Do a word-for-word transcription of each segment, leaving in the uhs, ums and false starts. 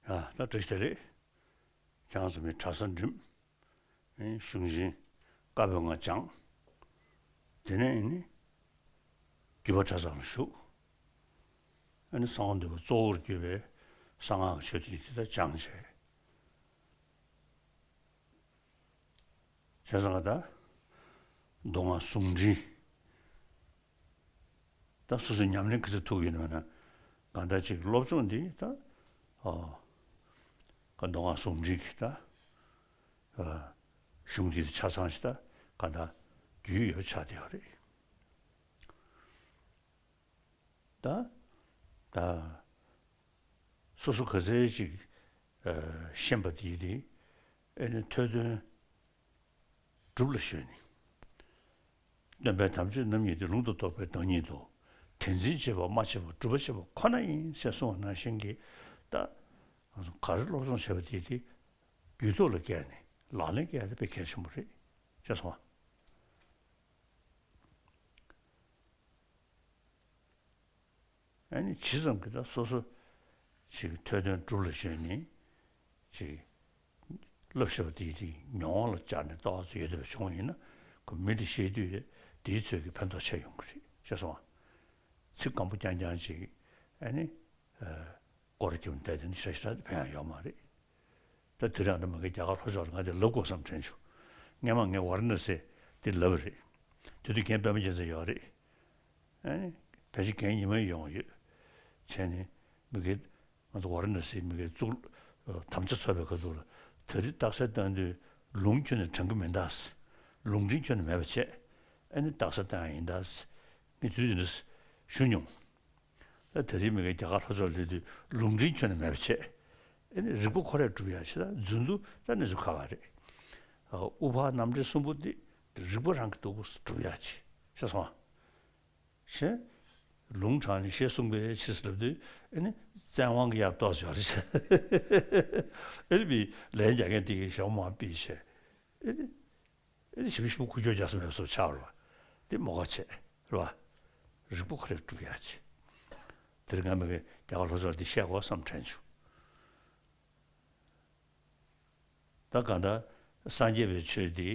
ཨ་ད་བཀྲ་ཤིས་བདེ་ལེགས། ཁྱེད་རང་ཚོ་མི་གྲྭ་ས་འགྲིམ། ཨེ་གཞུང་ཆེན་བཀའ་པོད་ལྔ་སྦྱངས། དེ་ནས་ཨེ་ནི་བརྒྱུད་པ་གྲྭ་ཚང་ལ་ཞུགས། ཨེ་ནི་གསང་བ་འདུས་པ་གཙོ་བོར་གྱུར་པའི་གསང་སྔགས་ཀྱི་ཆོས་ཐིག་དེ་དག་སྦྱངས་བྱས། བྱས་ཙང་ད་མདོ་སྔགས་ཟུང་འབྲེལ། ད་སོ་སོའི་ཉམས་ལེན་ག་ཚོད་ཐུབ་ཡོད་ན་མེད་ན། གང་ལྟར་ཅིག་སློབ་སྦྱོང་འདི་ད་ཨོ་ག་མདོ་སྔགས་ཟུང་འབྲེལ་གྱི་ད་ཨ་གཞུང་འདི་ཆ་ཚང་ཞིག་ད་གང་ལྟར་རྒྱུས་ཡོད་ཆགས་བསྡད་ཡོད་རེད། ད་ད་སོ་སོ་ག་ཚད་ཅིག་ཨ་ཤེས་པ་དེ་དེ་ཨེ་ནི་ཐོས་དོན་སྒྲུབ་ལ་གཞོལ་ནས། སྟོན་པའི་དམ་ཆོས་རྣམ་གཉིས་ཏེ། ལུང་དང་རྟོགས་པའི་བདག་ཉིད་དོ། དེ་འཛིན་བྱེད་པ་སྨྲ་བྱེད་པ་སྒྲུབ་པ་བྱེད་པ་ཁོ་ན་ཡིན་ཞེས་གསུངས་པ་ནང་བཞིན་གྱི་ད་ག་རེ་སློབ་སྦྱོང་བྱས་པ་དེ་དེ་རྒྱུད་ཐོག་ལ་བཀལ་ནས་ལག་ལེན་བཀལ་ཡ་དེ་དཔེ་གལ་ཆེན་པོ་རེད་ཅེས་གསུངས་པ། ཨ་ནི་ཇི་ཙམ་གྱིས་ད་སོ་སོ་ཅིག་ཐོས་དོན་སྒྲུབ་ལ་གཞོལ་ནས་ཅིག་བསླབ་བྱ་བ་དེའི་དེ་མྱོང་བ་ལ་སྦྱར་ནས་ཏོག་ཙམ་ཡོད་བསྡད་པ་བྱུང་བ་ཡིན་ན། ཁོ་མི་ལ་བཤད་དུས་དེའི་ཚོད་ཀྱིས་ཕན་ཐོགས་ཆེ་ཡོང་གི་རེད་ཅེས་གསུངས་པ། ཚིག་སྐམ་པོ་རྐྱང་རྐྱང་ཅིག་ཨ་ནི་སྐོར་རྒྱབ་བསྡད་དེ་ནི་ཞེ་དྲག་ཕན་ཡང་ཡོད་མ་རེད། ད་དེ་རིང་ང་མ་གི་རྒྱ་གར་ལྷོ་ཕྱོགས་ལ་ང་དེ་ལབ་དགོས་བསམ་དྲན་བྱུང་། སྔན་མ་ངས་ཝཱ་ར་ཎ་སི་དེ་ལབ་པ་རེད། དེ་དུས་རྒན་པད་མ་རྒྱལ་མཚན་ཡོད་རེད། ཨ་ནི་ཕལ་ཆེར་རྒན་ཉི་མ་ཡོང་ཡོད། བྱས་ནས་མ་གི་ང་ཚོ་ཝཱ་ར་ཎ་སིའི་མ་གི་གཙུག་དམ་བཅའ་ཚོགས་པའི་ཁ་ཐུག་ལ་དེ་རིང་རྟགས་གསལ་བཏང་དུས་ལུང་ཁྱོན་ནས་དྲན་གྱི་མི་འདུག་ལུང་འདྲེན་ཁྱོན་ནས་མེད་པ་བྱས། ཨ་ནི་རྟགས་གསལ་བཏང་ཡ་ཡིན་ད། ངས་དུས་དེ་འདྲ་ཞུ་མྱོང་། ད་དེ་རིང་མ་གི་རྒྱ་གར་ལྷོ་ཕྱོགས་སླེབས་དུས་ལུང་འདྲེན་ཁྱོན་ནས་མེད་པ་བྱས། ཨ་ནི་རིག་པ་ཁོ་རས་སྒྲུབ་ཡ་ཆེ་ད་རྫུན་དུ་ད་གནས་ཚུལ་ཁག་ཁག་རེད། ཨ་དབུ་འཕང་རྣམ་འདྲེན་གསུམ་པོ་འདི་རིག་པ་རང་གིས་སྒྲུབ་སྒྲུབ་ཡ་ཆེ་ཤེས་སོང་ཨ། ཞེས་ལུང་དྲངས་ནས་ཞེས་གསུངས་པའི་ཕྱིར་ལབ་དུས་ཨ་ནི་བཙན་དབང་གི་ཡར་གཏོགས་ཡོད་རེད་ཟེར། ཨ་ནི་བི་ལན་རྒྱག་མཁན་དེ་གིས་ཞྭ་མོ་མར་ཕུད་བྱས། ཨ་ནི། ཨེ་ཞིབ་ཞིབ་ཁུ་བྱུག་རྒྱག་ས་མེད་བཟོ་ཆགས་རེད་བ། དེ་མོ་ག་བྱས་རེད་བ། རིག་པ་ཁོ་རས་སྒྲུབ་ཡག་བྱས། དེར་ང་མི་གི་རྒྱ་གར་ལྷོ་ཕྱོགས་འདི་བཤད་དགོས་བསམ་དྲན་བྱུང་། ད་གང་ལྟར་སངས་རྒྱས་པའི་ཆོས་འདི་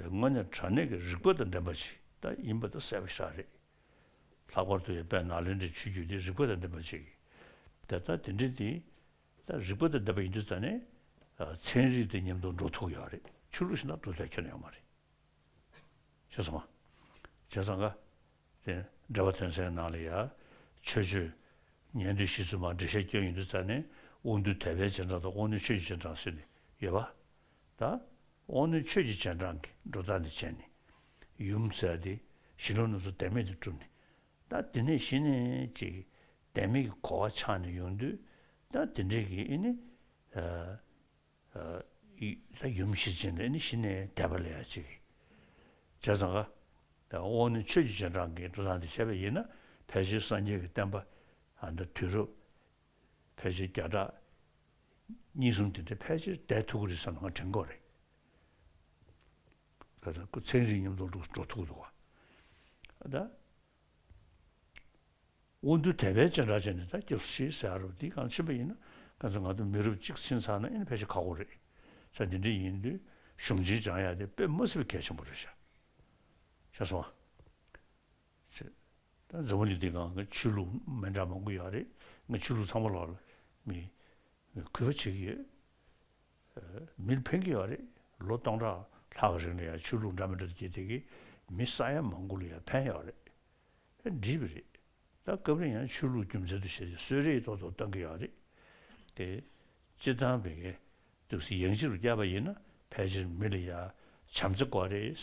དངོས་གནས་དྲང་གནས་ཀྱི་རིག་པ་དང་ལྡན་པ་ཞིག་ད་ཡིན་པ་ད་གསལ་པོ་ཞེ་དྲག་རེད། ལྷག་པར་དུ་ཡང་དཔལ་ནཱ་ལེནྡྲའི་ཆོས་བརྒྱུད་འདི་རིག་པ་དང་ལྡན་པ་ཞིག་གི་ད་ལྟ་དེ་འདྲའི་འདི། ད་རིག་པ་དང་ལྡན་པ་ཡིན་དུས་ཙ་ནས་ཚན་རིག་དང་མཉམ་དུ་འགྲོ་ཐུབ་ཀྱི་ཡོད་རེད། ཆོས་ལུགས་ཤིག་ནང་འགྲོ་ཐུབ་ཁྱོན་ཡོད་མ་རེད། ཤེས་སོང་ང་། བྱས་ཙང་ཀ་དེ་འགྲེལ་པ་དོན་གསལ་ནང་ལ་ཡ། ཆོས་སྤྱོད་ཉན་ཐོས་བཞི་བཙུན་མར་འགྲེལ་བཤད་སྐྱོན་ཡོང་དུས་ཙ་ནས་དབང་རྟུལ་དད་པའི་རྗེས་འབྲང་དང་དབང་རྣོན་ཆོས་ཀྱི་རྗེས་འབྲང་ཟེར་ནས་ཡོད་པ། ད་དབང་རྣོན་ཆོས་ཀྱི་རྗེས་འབྲང་གི་འགྲོ་སྟངས་དེ་བྱས་ནས་ཡུམ་ཟེར་ཡ་དེ་ཞི་ལུ་རྣམ་གསུམ་བདག་མེད་དུ་གྲུབ་ནས། ད་དེ་ནས་གཞི་ནས་ཅིག་བདག་མེད་ཀྱི་གོ་བ་ཆགས་ནས་ཡོང་དུས། ད་དེ་འདྲས་ཀྱི་ཨེ་ནི་ཨ་ཨ་ད་ཡུམ་ཤེར་ཕྱིན་ལ་ཨེ་ནི་གཞི་ནས་དད་པ་ལ་ཡ་ཅིག་བྱས་ཙང་ཀ། ད་དབང་རྣོན་ཆོས་ཀྱི་རྗེས་འབྲང་གི་འགྲོ་སྟངས་དེ་བྱས་པ་ཡིན་ན། ཕལ་ཆེར་སངས་རྒྱས་ཀྱི་བསྟན་པ་ཨ་ད་དུས་རབས་ཕལ་ཆེར་བརྒྱ་ཕྲག་གཉིས་གསུམ་དེ་འདྲ་ཕལ་ཆེར་བསྡད་ཐུབ་ཀྱི་རེད་བསམ་ན་ང་དྲན་གྱི་ཡོད་རེད། ད་ལྟ་ཁོ་ཚན་རིག་མཉམ་དུ་འགྲོ་ཐུབ་ཀྱི་འདུག་ག་ད། དབང་རྟུལ་དད་པའི་རྗེས་འབྲང་བྱས་ནས་ད་སྐྱབས་སུ་མཆི་ཟེར་ཡ་རུ་འདི་གང་ཕྱིན་པ་ཡིན་ན། གང་ཚེ་ང་ཚོ་མི་རབས་གཅིག་ཕྱིན་ཚར་ན་ཨེ་ནི་ཕལ་ཆེར་ཁག་པོ་རེད། ས་འདི་འདྲ་ཡིན་དུས་གཞུང་ཆེན་སྦྱང་ཡ་དེ་དཔེ་མ་སྲིད་པའི་གལ་ཆེན་པོ་རེད་ཤག་ཤེས་སོང་ང་། ད་འཛམ་བུ་གླིང་འདི་སྒང་གི་ཆོས་ལུགས་མི་འདྲ་མང་པོ་ཡོད་རེད། ངས་ཆོས་ལུགས་ཚང་མ་ལོག་ལ་མི་གུས་པ་བྱེད་ཀྱི་ཡོད། མི་ལ་ཕན་གྱི་ཡོད་རེད། ལོ་སྟོང་ཕྲག་ལྷག་གི་རིང་ལ་ཡང་ཆོས་ལུགས་འདྲ་མི་འདྲ་དེ་སྐྱེས་དེ་གིས་མི་ས་ཡ་མང་པོ་ལ་ཡང་ཕན་ཡོད་རེད། འགྲིག་པ་རེད། ད་སྐབས་རེ་ཡང་ཆོས་ལུགས་རྒྱུ་མཚན་དུ་བྱས་ཏེ་གསོལ་རས་ཏོག་ཏོག་བཏང་གི་ཡོད་རེད། དེ་སྤྱིར་བཏང་བའི་གི་འདུག་སེ་ཡང་ཅིག་རུ་བསྐྱར་བ་ཡིན་ན་ཕལ་ཆེར་མི་ལ་ཡང་བྱམས་བརྩེ་དགོས་རེད།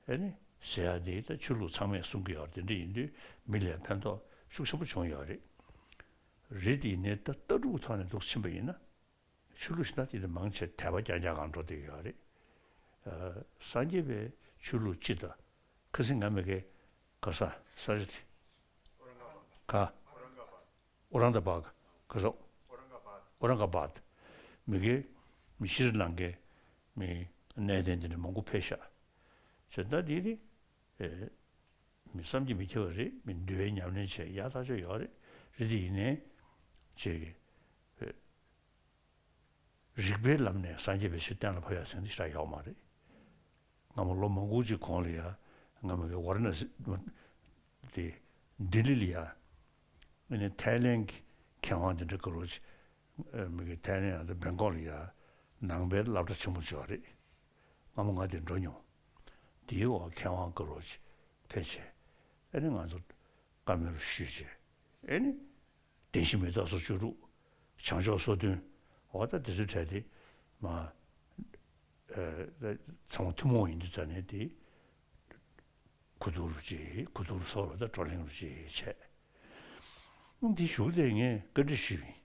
ཨེ་ནི་ཟེར་ཡ་དེ་ད་ཆོས་ལུགས་ཚང་མས་གསུང་གི་ཡོད་རེད། དེ་འདྲ་ཡིན་དུས་མི་ལ་ཡང་ཕན་ཐོགས་ཤུགས་ཆེན་པོ་བྱུང་ཡོད་རེད། རེད་དེ་ཡིན་ནའི་ད་ལྟ་གྲུབ་ཐོག་ནས་འདུག་ཕྱིན་པ་ཡིན་ན། ཆོས་ལུགས་ཤིག་ན་དེ་དེ་མང་ཆེ་དད་པ་རྐྱང་རྐྱང་གང་འགྲོ་བསྡད་ཡོད་རེད། ཨ་སངས་རྒྱས་པའི་ཆོས་ལུགས་སྤྱི་དང་ཁ་སང་ང་མི་གེ་ག་ས་ས་རེད། ག་ཨོ་རང་ད་བྷ་ག་ག་ས་ཨོ་རང་ག་བྷ་ད་མི་གེ་མི་ཤྲི་ལང་ཀའི་མི་གནས་བརྟན་དེ་འདྲ་མང་པོ་ཕེབས་ཤག་ཟེར་ད་དེ་རེད། ཨེ། མི་བསམ་གྱིས་མི་ཁྱབ་པ་རེད། མི་འདུལ་བའི་ཉམས་ལེན་བྱས་ཡག་ཐག་ཆོད་ཡོད་རེད། རེད་དེ་ཡིན་ནའི་ཅིག་གི་ཨེ་ རིགས་པའི་ལམ་ནས་སངས་རྒྱས་པའི་ཆོས་གཏན་ལ་ཕབ་ཡག་ཟེར་འདི་ཞེ་དྲག་ཡོད་མ་རེད། སྔ་མོ་ལོ་མང་པོ་ཅིག་གོང་ལ་ཡ། སྔ་མོ་གི་ཝཱ་ར་ཎ་སི་དེ་ལྡི་ལི་ལ་ཡ། ཨ་ནི་ཐའི་ལེན་གྱི་མཁས་དབང་དེ་འདྲ་ག་རོ་ཅིག་ཨ་མི་གི་ཐའི་ལེན་ཡང་ད་བེང་ཀོག་ལ་ཡ། ནང་པའི་སློབ་གྲྭ་ཆེན་པོ་ཅིག་ཡོད་རེད། སྔ་མོ་ང་དེ་འགྲོ་མྱོང་། དེའི་འོག་མཁས་དབང་ག་རོ་ཅིག་ཕེབས་བྱས། ཨ་ནི་ང་ཚོ་བཀའ་མོལ་ཞུས་བྱས། ཨ་ནི་བདེན་བཞི་མི་རྟག་སོགས་བཅུ་དྲུག་བྱང་ཕྱོགས་སོ་བདུན། འོ་ད་དེ་ཚོའི་གྲས་དེ་མ། ཚང་མ་ཐུན་མོང་ཡིན་དུས་ཙ་ནས་དེ། གུ་དུག་རུ་ཅིག་གུ་དུག་རུ་སོགས་ལ་ད་བགྲོ་གླེང་རུ་ཅིག་བྱས། འདི་ཞུ་དེ་ངས་བཀའ་འདྲི་ཞུས་ཡིན།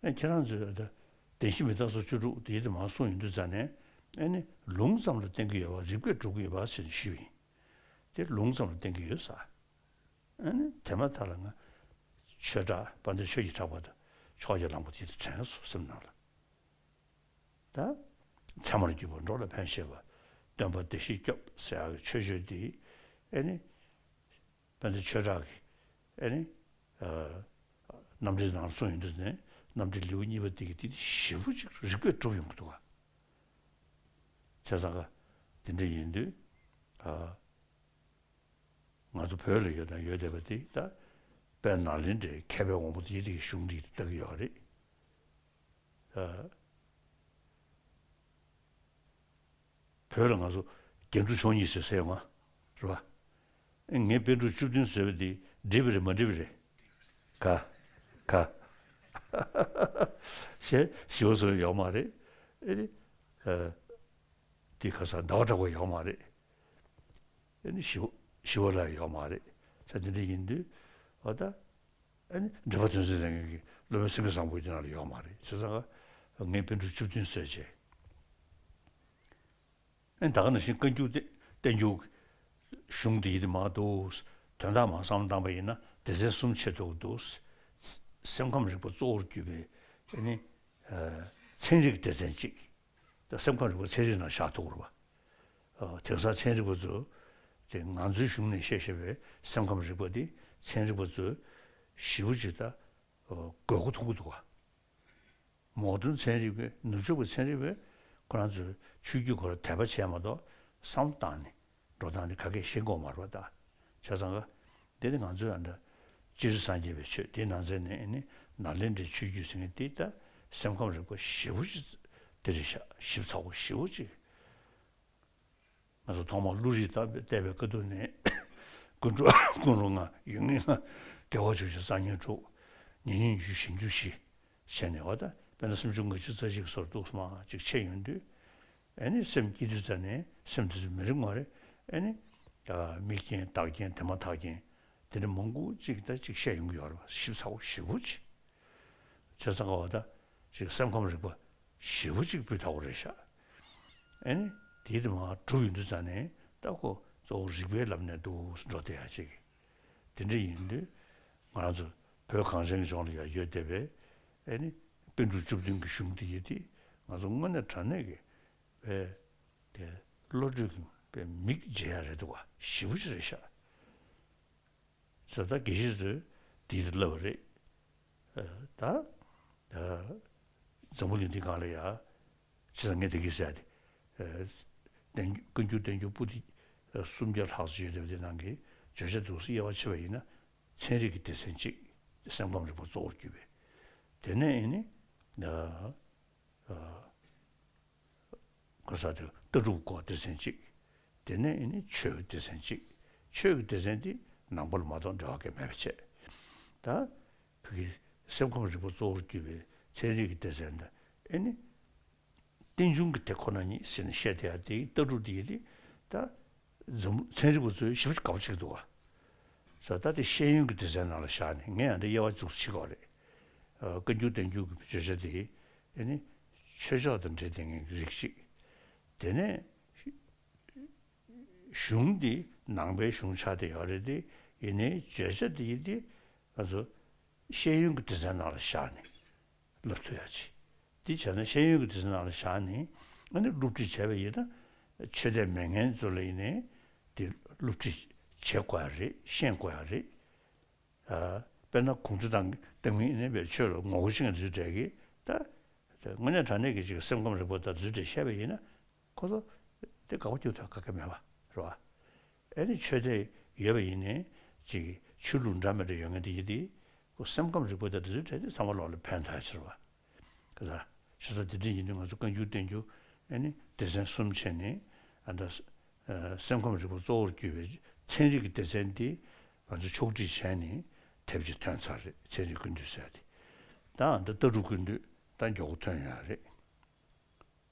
ཨ་ཁྱེད་རང་ཚོས་ད་བདེན་བཞི་མི་རྟག་སོགས་བཅུ་དྲུག་དེ་དེ་མ་གསུངས་ཡིན་དུས་ཙ་ནས། ཨ་ནི་ལུང་ཙམ་ལ་བརྟེན་གྱི་ཡོད་པ་རིགས་པས་སྒྲུབ་ཀྱི་ཡོད་པ་ཞེས་ཞུས་ཡིན། དེ་ལུང་ཙམ་ལ་བརྟེན་གྱི་ཡོད་ས། ཨ་ནི་དེ་མ་ཐག་ལ་ང་ཆོས་གྲགས་དཔལ་ལྡན་ཆོས་ཀྱི་གྲགས་པ་དང་ཕྱོགས་ཀྱི་གླང་པོ་དེ་དེ་དྲན་སོང་སེམས་ནང་ལ། ད། ཚད་མར་གྱུར་པ་འགྲོ་ལ་ཕན་བཞེད་པ། སྟོན་པ་བདེ་གཤེགས་སྐྱོབ་ཟེར་ཡག་གི་ཆོས་ཆོས་འདི། ཨེ་ནི། དཔལ་ལྡན་ཆོས་གྲགས་ཀྱི། ཨེ་ནི། རྣམ་འགྲེལ་ནང་གསུངས་ཡོང་དུས་ནས་རྣམ་འགྲེལ་ལེའུ་གཉིས་པ་འདི་གི་འདི་ཞེ་པོ་ཅིག་རིགས་པས་གྲུབ་ཡོང་གི་འདུག་ག་བྱས་ཙང་ག་དེ་འདྲ་ཡིན་དུས། ང་ཚོ་བོད་ལ་ཡོད་དང་ཡོད་བསྡད་པ་དེ་ད། དཔལ་ནཱ་ལེནྡྲའི་མཁས་པའི་དབང་པོ་དེ་དེ་གི་གཞུང་འདི་ལྟ་གི་ཡོད་རེད། བོད་ལ་ང་ཚོ་རྒྱན་དྲུག་མཆོག་གཉིས་ཟེར་ཟེར་ཡོང་ང་། རེད་པ། ངས་པཎ་གྲུབ་བཅུ་བདུན་ཟེར་བ་དེ་འགྲིག་པ་རེད་མ་འགྲིག་པ་རེད། ག་ག་ཞེས་ཞེ་པོ་བཟོ་ཡོད་མ་རེད། ཨེ་རེད། དེ་ག་ས་ཟླ་བ་གྲགས་པ་ཡོད་མ་རེད། ཨེ་ནི་ཞི་བ་ཞི་བ་ལྷ་ཡོད་མ་རེད། ས་དེ་འདྲ་ཡིན་དུས་འོ་ད། ཨ་ནི་འགྲེལ་པ་དོན་གསལ་ལྷན་ཁང་གི་སློབ་དཔོན་སེང་གེ་བཟང་པོ་ཡི་ནང་ལ་ཡོད་མ་རེད། བྱས་ཙང་ངས་པཎ་གྲུབ་བཅུ་བདུན་ཟེར་བྱས། ཨ་ནི་ད་ག་ནང་བཞིན་བཀའ་འགྱུར་བསྟན་འགྱུར་གཞུང་འདི་ཡི་དེ་མ་འདུག་དོན་དག་མ་བསམ་བློ་བཏང་པ་ཡིན་ན་སྡེ་ཚན་གསུམ་ཕྱེ་ཐུབ་འདུག་སེམས་ཁམས་རིག་པ་གཙོ་བོར་གྱུར་པའི་ཨ་ནི་ཚན་རིག་སྡེ་ཚན་གཅིག་ད་སེམས་ཁམས་རིག་པ་ཚན་རིག་ནང་བཞག་ཐུབ་དགོས་རེད་པ། དེང་སང་ཚན་རིག་པ་ཚོས་དེ་ང་ཚོའི་གཞུང་ནས་བཤད་བཤད་པའི་སེམས་ཁམས་རིག་པ་དེ་ཚན་རིག་པ་ཚོས་ཞེ་པོ་ཅིག་ད་དགོས་མཁོ་མཐོང་གི་འདུག་ག་མོ་ཌན་ཚན་རིག་པས་ནུབ་ཕྱོགས་ཀྱི་ཚན་རིག་པས་ཁོ་རང་ཚོའི་ཆོས་བརྒྱུད་ཁོ་རང་དད་པ་བྱས་མ་གཏོགས་བསམ་བློ་བཏང་ནས་འགྲོ་སྟངས་དེ་ག་གེ་ཤེས་ཀྱི་ཡོད་མ་རེད་པ། ད་བྱས་ཙང་ག་དེ་ནི་ང་ཚོའི་ཨ་འདྲ་སྤྱིར་སངས་རྒྱས་པའི་ཆོས་དེའི་ནང་ཚན་ནས་ནི་ནཱ་ལེནྡྲའི་ཆོས་བརྒྱུད་ཟེར་མཁན་དེ་ད་སེམས་ཁམས་རིག་པ་ཞེ་པོ་ཅིག་དེ་རེད་ཤག་ཞིབ་ཚགས་པོ་ཞེ་པོ་ཅིག་ང་ཚོ་ཐོག་མར་བློ་རིག་བལྟས་པའི་བལྟས་པའི་སྐབས་དུས་ནས་ཀུན་འགྲོ་ཀུན་འགྲོ་ལྔ་ཡུལ་ངེས་ལྔ་དགེ་བ་བཅུ་ཞེས་སང་ཉིན་དྲུག་ཉེ་ཉོན་རྒྱུ་གཞན་རྒྱུ་བཞི་བྱས་ནས་འོ་ད་དཔེར་ན་སུམ་ཅུ་ལྔ་བཅུ་རྩ་གཅིག་གི་སོར་གཏོགས་སུ་མ་ཅིག་ཕྱེ་ཡོང་དུས། ཨེ་ནི་སེམས་སྐྱིད་དུས་ཙ་ནས་སེམས་དེ་ཚོ་མི་རིག་མ་རེད། ཨེ་ནི་མིག་རྐྱེན་རྟགས་རྐྱེན་དེ་མ་ཐག་རྐྱེན་དེ་འདྲ་མང་པོ་གཅིག་དང་གཅིག་བཤད་ཡོང་གི་ཡོད་རེད་པ། ཞིབ་ཚགས་པོ་ཞེ་པོ་ཅིག་བྱས་ཙང་ག་བ་ད་ཅིག་སེམས་ཁམས་རིག་པ་ཞེ་པོ་ཅིག་སྤུས་དག་པོ་རེད་ཤག་ཨེ་ནི་དེའི་དེ་མ་གྲུབ་ཡོང་དུས་ཙ་ནས་ད་ཁོ་གཙོ་བོ་རིག་པའི་ལམ་ནས་འདུག་འགྲོ་བསྡད་ཡ་ཅིག་དེ་འདྲ་ཡིན་དུས་ང་རང་ཚོ་བོད་གངས་ཅན་གྱི་ལྗོངས་ལ་ཡ་ཡོད་བསྡད་པའི་ཨེ་ནི་པཎ་གྲུབ་བཅུ་བདུན་གྱི་གཞུང་དེ་ཡི་དེ་ང་ཚོ་དངོས་གནས་དྲང་གནས་ཀྱི་པའི་དེ་བློ་གྲོས་ཀྱི་པའི་མིག་འབྱེད་ཡ་རེད་འདུག་ག་ཞེ་པོ་ཅིག་རེད་ཤག་ཟེར་ད་དགེ་བཤེས་ཚོས་འདི་འདི་ལབ་པ་རེད། ད་ད་འཛམ་བུ་གླིང་འདི་སྒང་ལ་ཡ་ཅི་ཟེར་ངས་དེ་གི་ཟེར་ཏེ། བསྟན་བཀའ་འགྱུར་བསྟན་འགྱུར་པོ་ཏི་སུམ་བརྒྱ་ལྷག་ཙམ་ཡོད་བསྡད་པ་དེ་ནང་གི་བརྗོད་བྱ་འདུག་སེ་དབྱེ་བ་ཕྱེ་བ་ཡིན་ན་ཚན་རིག་གི་སྡེ་ཚན་གཅིག་སེམས་ཁམས་རིག་པ་གཙོ་བོར་གྱུར་པའི། དེ་ནས་ཨེ་ནི། ག་ས་དེ་ལྟ་གྲུབ་སྐོར་སྡེ་ཚན་གཅིག་དེ་ནས་ཨེ་ནི་ཆོས་ཀྱི་སྡེ་ཚན་གཅིག་ཆོས་ཀྱི་སྡེ་ཚན་དེ་ནང་པ་ལ་མ་གཏོགས་འབྲེལ་བ་གང་མེད་པ་བྱས། ད་བོད་ཀྱི་སེམས་ཁམས་རིག་པ་གཙོ་བོར་གྱུར་པའི་ཚན་རིག་གི་སྡེ་ཚན་དང་ཨེ་ནི། རྟེན་འབྱུང་གི་དེ་ཁོ་ན་ཉིད་ཟེར་ནས་བཤད་བསྡད་ཡ་དེ་ལྟ་གྲུབ་དེ་ཡི་དེ་ད་འཛམ་བུ་ཚན་རིག་པ་ཚོས་ཞེ་པོ་ཅིག་དགའ་པོ་བྱེད་ཀྱི་འདུག་ག་ས་ད་དེ་ཤེས་ཡོན་གྱི་སྡེ་ཚན་ནང་ལ་བཞག་ནས་ངས་ཡང་དེ་དབྱེ་བ་འཛུགས་བྱེད་དགོས་རེད། བཀའ་འགྱུར་བསྟན་འགྱུར་གྱི་བརྗོད་བྱ་དེ་ཨེ་ནི་ཆོས་ཕྱོགས་དང་འབྲེལ་བསྡད་མཁན་གྱི་རིགས་ཤིག་དེ་ནས་གཞུང་འདི་ནང་པའི་གཞུང་ཆགས་བསྡད་ཡོད་རེད་དེ་ཡིན་ནའི་བརྗོད་བྱ་དེ་ཡི་དེ་ང་ཚོ་ཤེས་ཡོན་གྱི་སྡེ་ཚན་ནང་ལ་བཞག་ནས། ལབ་ཐུབ་ཡ་ཅིག་དེ་བྱས་ན་ཤེས་ཡོན་གྱི་སྡེ་ཚན་ནང་ལ་བཞག་ནས་ཨ་ནི་སློབ་ཁྲིད་བྱས་པ་ཡིན་ན་ཆོས་དད་མེད་མཁན་ཚོ་ལ་ཡིན་ནའི་དེ་སློབ་ཁྲིད་བྱེད་དགོས་ཡ་རེད། ཤེས་དགོས་ཡ་རེད། དཔེར་ན་གུང་ཁྲན་ཏང་ཏང་མི་ཡིན་ནའི་བའི་ཆོས་ལ་ངོ་རྒོལ་བྱེད་མཁན་ཚོའི་གྲས་ཀྱིས་ད་ དངོས་གནས་དྲང་གནས་ཀྱི་ཅིག་སེམས་ཁམས་རིག་པ་དང་དེ་ཚོའི་གྲས་བཤད་པ་ཡིན་ན། ཁོ་ཚོ་དེ་དགའ་པོ་སྐྱེ་ཐུབ་ག་གེ་མེད་པ་རེད་བ། ཨེ་ནི་ཆོས་དད་ཡོད་པ་ཡིན་ནའི་ཅིག་ཆོས་ལུགས་འདྲ་མི་འདྲ་ཡོད་མཁན་དེ་ཡིན་དེ། ཁོ་སེམས་ཁམས་རིག་པ་དང་དེ་ཚོའི་གྲས་དེ་ཚང་མ་ལོག་ལ་ཕན་ཐོགས་ཡ་ཕྱིར་བ། ག་ས། ཤ་ཚ་དེ་འདྲ་ཡིན་དུས་ང་ཚོ་བཀའ་འགྱུར་བསྟན་འགྱུར་ཨེ་ནི་སྡེ་ཚན་གསུམ་བྱས་ནས། ཨ་ད་སེམས་ཁམས་རིག་པ་གཙོ་བོར་གྱུར་པའི་ཚན་རིག་གི་སྡེ་ཚན་འདི་ང་ཚོ་ཕྱོགས་སྒྲིག་བྱས་ནས་དེབ་ཅིག་ཐོན་ཚར་རེད། ཚན་རིག་ཀུན་བཏུས་ཟེར་ཏེ། ད་ཨ་ད་ལྟ་གྲུབ་ཀུན་བཏུས་ད་མགྱོགས་པོ་ཐོན་ཡོད་རེད།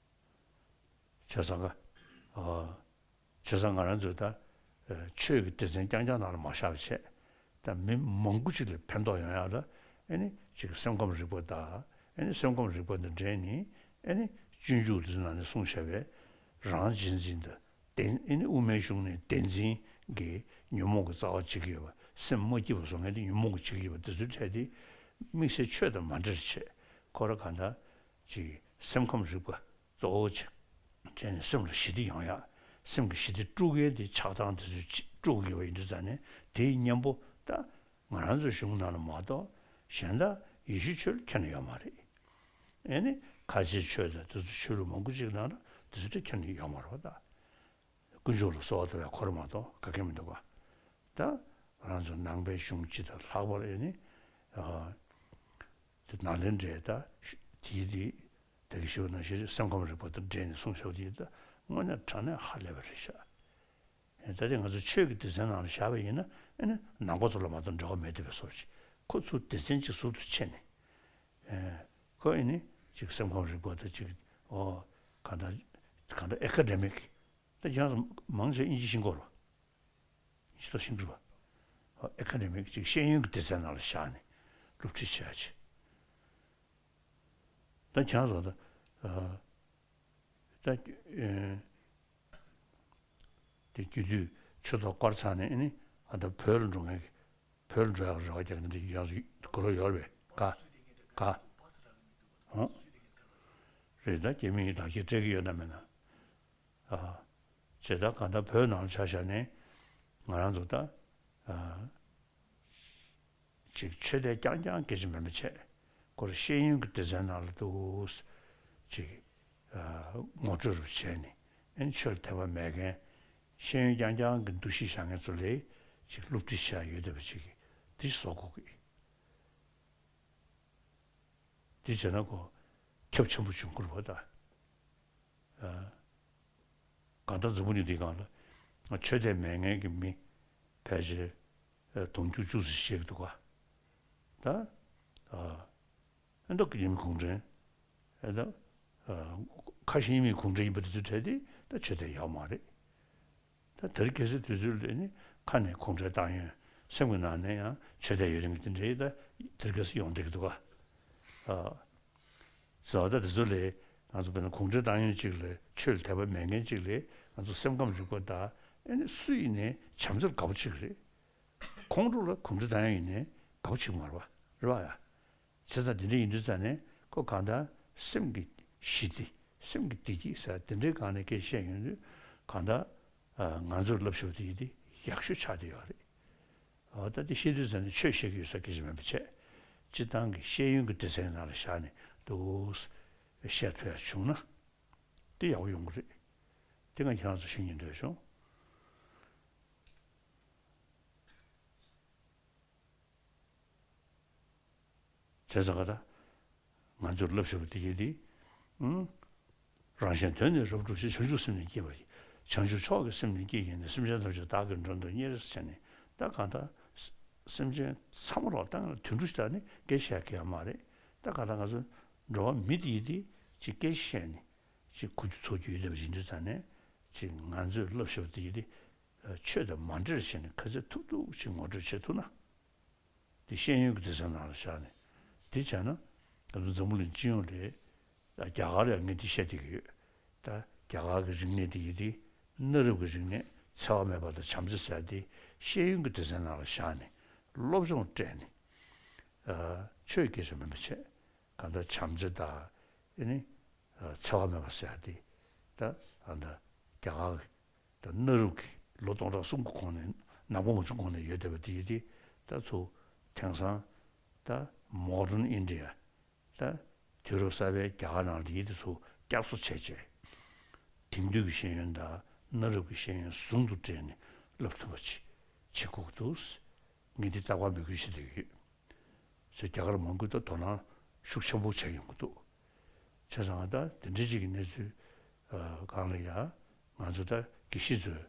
བྱས་ཙང་ཀ་ཨ། བྱས་ཙང་ང་རང་ཚོས་ད་ཆོས་ཀྱི་སྡེ་ཚན་རྐྱང་རྐྱང་ནང་ལ་མ་བཞག་པ་བྱས། ད་མི་མང་པོ་ཅིག་ལ་ཕན་ཐོགས་ཡོང་ཡག་ལ་ཨེ་ནི་ཅིག་སེམས་ཁམས་རིག་པ་དང་ཨེ་ནི་སེམས་ཁམས་རིག་པ་དང་འབྲེལ་ནས་ཨེ་ནི་སྤྱོད་འཇུག་དེ་ཚོ་ནང་ནས་གསུངས་བཞག་པའི་རང་གཅེས་འཛིན་དང་བདེན་ཨེ་ནི་དབུ་མའི་གཞུང་ནས་བདེན་འཛིན་གྱི་ཉོན་མོངས་ཀྱི་རྩ་བ་བྱེད་ཀྱི་ཡོད་པ། སེམས་མ་སྐྱིད་པ་བཟོ་མཁན་དེ་ཉོན་མོངས་ཀྱིས་བྱེད་ཀྱི་ཡོད་པ་དེ་ཚོའི་གྲས་དེ་དམིགས་བསལ་ཆོས་དང་མ་འབྲེལ་བྱས། ཁོ་རང་གང་ལྟར་ཅིག་སེམས་ཁམས་རིག་པ་གཙོ་བོ་བྱས་བྱས་ནས་སེམས་ལ་ཞི་བདེ་ཡོང་ཡག་སེམས་ཀྱི་ཞི་བདེ་དཀྲུག་མཁན་དེ་ཆགས་སྡང་དེ་ཚོ་ཅིག་དཀྲུག་དགོས་པ་ཡིན་དུས་ཙང་ནས་དེའི་གཉེན་པོ་ད་ང་རང་ཚོའི་གཞུང་ནང་ལ་མ་གཏོགས་གཞན་དག་ཡེ་ཤུའི་ཆོས་ལ་ཁྱོན་ནས་ཡོད་མ་རེད། ཨེ་ནི་ཁ་ཆེའི་ཆོས་དང་དེ་ཚོ་ཆོས་ལུགས་མང་པོ་ཅིག་ནང་ལ་དེ་ཚོ་དེ་ཁྱོན་ནས་ཡོད་མ་རེད་པ། ད་དཀོན་མཆོག་ལ་གསོལ་བ་བཏབ་ཡག་ཁོ་རང་མ་གཏོགས་ག་གེ་མི་འདུག་ག་ད་ང་རང་ཚོ་ནང་པའི་གཞུང་སྤྱི་དང་ལྷག་པར་ཨེ་ནི་ཨ། དེ་ནཱ་ལེནྡྲའི་ད་དེའི་དེ་དེ་གི་ཞུ་ནང་བཞིན་སེམས་ཁམས་རིག་པ་དང་འབྲེལ་ནས་གསུངས་བཞག་པ་དེ་ད་དངོས་གནས་དྲང་གནས་ཧ་ལས་པ་རེད་ཤག་ད་དེ་ང་ཚོ་ཆོས་ཀྱི་སྡེ་ཚན་ནང་ལ་བཞག་པ་ཡིན་ན་ཨེ་ནི་ནང་པ་ཚོ་ལ་མ་གཏོགས་འབྲེལ་བ་མེད་བསྡད་པའི་བཟོ་ཅིག་ཁོ་ཚོ་སྡེ་ཚན་གཅིག་ཟུར་དུ་ཕྱེ་ནས། ཨེ། ཁོ་ཨེ་ནི་ཅིག་སེམས་ཁམས་རིག་པ་དང་ཅིག་ཨོ། གང་ལྟར་གང་ལྟར་ཨེ་ཀ་ཌེ་མིག་ད་ཁྱེད་རང་ཚོ་མང་ཆེ་དབྱིན་ཇི་ཤེས་ཀྱི་ཡོད་རེད་པ། དབྱིན་ཇི་ཏོག་ཤེས་ཀྱི་རེད་པ། ཨེ་ཀ་ཌེ་མིག་ཅིག་ཤེས་ཡོན་གྱི་སྡེ་ཚན་ནང་ལ་བཞག་ནས་སློབ་ཁྲིད་བྱེད་ཡ་ཅིག་ད་ཁྱེད་རང་ཚོ་ད་ཨ། ད་ཨེ། དེ་རྒྱུ་དུས་ཆུ་ཐོག་སྐོར་ཚར་ནས་ཨེ་ནི་ཨ་ད་བོད་ལ་འགྲོ་མཁན་གྱི་བོད་ལ་འགྲོ་ཡག་རེ་བ་རྒྱག་མཁན་དེ་ཡོངས་སུ་གོ་རོགས་ཡོད་རེད་པས། ག་ག་ཧོ། རེད། ད་རྒྱ་མི་ཡིས་བརྡ་སྐད་སྤྲད་ཀྱི་ཡོད་ན་མེད་ན། ཨ། བྱས་ད་གང་ལྟར་བོད་ནང་ལ་ཆ་བཞག་ནས་ང་རང་ཚོ་ད་ཨ། ཅིག་ཆོས་དད་རྐྱང་རྐྱང་སྐད་ཆ་མིན་པ་བྱས། ཁོ་རང་ཤེས་ཡོན་གྱི་སྡེ་ཚན་ནང་ལ་འདུག་ཅིག་ཨ། ངོ་སྤྲོད་རུ་བྱས་ནས་ཨེ་ནི་ཆོས་ལ་དད་པ་མེད་མཁན། ཤེས་ཡོན་རྐྱང་རྐྱང་གི་འདུ་ཤེས་བཞག་མཁན་ཚོ་ལ་ཅིག་སློབ་ཁྲིད་བྱས་ཡོད་བསྡད་པ་ཅིག་དེ་བཟོ་དགོས་ཀྱི། དེ་བྱས་ན་ཁོ་ཁྱབ་ཆེན་པོ་བྱུང་ཀྱི་རེད་པ་ད། ཨ། གང་ལྟར་འཛམ་བུ་གླིང་འདིའི་སྒང་ལ་ཆོས་དད་མེད་མཁན་གྱི་མི་ཕལ་ཆེར་དུང་ཕྱུར་བཅུ་ཙམ་ཤེས་ཀྱི་འདུག་ག་ད། ཨ། ཨ་ནི་ད་རྒྱ་མི་གུང་ཁྲན། ཨ་ད། ཨ། ཁ་ཞེ་གཉིས་མེད་གུང་ཁྲན་ཡིན་པ་དེ་ཚོའི་གྲས་དེ་ད་ཆོས་དད་ཡོད་མ་རེད། ད་དེ་རིང་ཁ་སང་དུས་ཚོད་ལ་ནི་ཁ་ནས་གུང་ཁྲན་ཏང་ཡོན། སེམས་ཀྱི་ནང་ནས་ཡང་ཆོས་དད་ཡོད་མཁན་དེ་འདྲའི་ད་དེ་རིང་ཁ་སང་ཡོང་བསྡད་ཀྱི་འདུག་ག་ཨ། བཟོ་ལྟ་དེ་ཚོ་ལས་ང་ཚོ་དཔེར་ན་གུང་ཁྲན་ཏང་ཡོན་གཅིག་ལས་ཆོས་ལ་དད་པ་མེད་མཁན་གཅིག་ལས་ང་ཚོ་སེམས་ཁམས་རིག་པ་དང་ཨེ་ནི་སུ་ཡིན་ནའི་བྱམས་བརྩེ་ལ་དགའ་པོ་བྱེད་ཀྱི་རེད། ཁོང་ཚོ་ལ་གུང་ཁྲན་ཏང་ཡོན་ཡིན་ནའི་དགའ་པོ་བྱེད་ཀྱི་མ་རེད་པ། རེད་པ་ཡ། བྱས་ཙང་དེ་འདྲ་ཡིན་དུས་ཙང་ནས་ཁོ་གང་ལྟར་སེམས་ཀྱི་ཞི་བདེ། སེམས་ཀྱི་བདེ་སྐྱིད་ཟེར་དེ་འདྲའི་སྒང་ནས་སྐད་ཆ་བཤད་ཡོང་དུས་གང་ལྟར་ང་ཚོར་བསླབ་བཞག་པ་དེ་ཡིན་དེ་ཡག་ཤོས་ཆགས་བསྡད་ཡོད་རེད། འོ་ད་དེ་བཤད་དུས་ཙང་ནས་ཆོས་བཤད་ཀྱི་ཡོད་ས་སྐད་ཆ་མིན་པ་བྱས། སྤྱིར་བཏང་གི་ཤེས་ཡོན་གྱི་སྡེ་ཚན་ནང་ལ་བཞག་ནས་འདུག་བཤད་ཐུབ་ཡ་བྱུང་ན་དེ་ཡག་པོ་ཡོང་གི་རེད། དེ་ང་ཁྱེད་རང་ཚོ་ཤེས་སྙིང་འདོད་བྱུང་། བྱས་ཙང་ཀ་ད། ང་ཚོར་བསླབ་བཞག་པ་དེ་གྱིས་དེ། ཨང་། རང་གཞན་དོན་ནི་རབ་བསྒྲུབ་ཕྱིར། བྱང་ཆུབ་སེམས་ནི་བསྐྱེད་པར་བགྱི། བྱང་ཆུབ་མཆོག་གི་སེམས་ནི་བསྐྱེད་བགྱིས་ནས། སེམས་ཅན་ཐམས་ཅད་བདག་གིས་མགྲོན་དུ་གཉེར་ཟེར་ནས། ད་གང་ལྟར་སེམས་ཅན་ཚང་མ་ལོག་ལྟ་ང་ལ་དུད་འགྲོ་ཞིག་ལྟ་ནི་སྐད་ཆ་བཤད་ཀྱི་ཡོད་མ་རེད། ད་གང་ལྟར་ང་ཚོ་འགྲོ་བ་མི་དེ་ཡིན་དེ་ཅིག་སྐད་ཆ་བཤད་ནས་ཅིག་གོ་རྒྱུ་ཚོར་རྒྱུ་ཡོད་བསྡད་པ་ཡིན་དུས་ཙང་ནས་ཅིག་ང་ཚོས་བསླབ་བཞག་པ་དེ་ཡིན་དེ། ཆོས་དང་མ་འབྲེལ་བྱས་ནས་ག་ཚོད་ཐུབ་ཐུབ་ཅིག་ངོ་སྤྲོད་བྱེད་ཐུབ་ན། དེ་ཤེས་ཡོན་གྱི་སྡེ་ཚན་ནང་ལ་བཞག་ནས། དེ་བྱས་ན་ང་ཚོ་འཛམ་བུ་གླིང་སྤྱི་ཡོངས་ལ་རྒྱ་གར་ལ་ངས་འདི་བཤད་བསྡད་ཀྱི་ཡོད། ད་རྒྱ་གར་གྱི་རིག་གནས་དེ་ཡིན་དེ། གནའ་རབས་ཀྱི་རིག་གནས་འཚེ་བ་མེད་པ་དང་བྱམས་བརྩེ་ཟེར་དེ་ཤེས་ཡོན་གྱི་སྡེ་ཚན་ནང་ལ་བཞག་ནས་སློབ་སྦྱོང་སྤྲད་ནས། ཆོས་སྐད་ཆ་མིན་པ་བྱས། གང་ལྟར་བྱམས་བརྩེ་དང་ཨེ་ནི། འཚེ་བ་མེད་པ་ཟེར་ཡ་དེ། ད་ཨ་ད་རྒྱ་གར་ད་གནའ་རབས་ཀྱི་ལོ་སྟོང་ཕྲག་གསུམ་གྱི་གོང་ནས་ནང་པ་མ་བྱུང་གོང་ནས་ཡོད་བསྡད་པ་དེ་ཡིན་དེ། ད་ཚུར་དེང་སང་ད་མོ་ཌརན་ཨིན་ཌི་ཡ་ད་ དུས་རབས་གསར་པའི་རྒྱ་གར་ནང་ལ་ཡིག་དེ་ཚོ་བསྐྱར་གསོ་བྱས་རྗེས། དེང་དུས་ཀྱི་ཤེས་ཡོན་དང་གནའ་རབས་ཀྱི་ཤེས་ཡོན་ཟུང་དུ་འབྲེལ་ནས་བསླབ་ཐུབ་པ་ཅིག་བྱེད་དགོས་ཀྱི་འདུག། ངས་འདི་རྟག་པར་འབོད་སྐུལ་བྱེད་བསྡད་ཀྱི་ཡོད། ཚོས་རྒྱ་གར་མང་པོས་ད་དོ་སྣང་ཤུགས་ཆེན་པོ་བྱེད་ཡོང་གི་འདུག། བྱས་ཙང་ད་དེ་འདྲའི་ཅིག་གི་གནས་ཚུལ་ཨ་སྒང་ལ་ཡང་ང་ཚོ་ད་དགེ་བཤེས་ཚོས་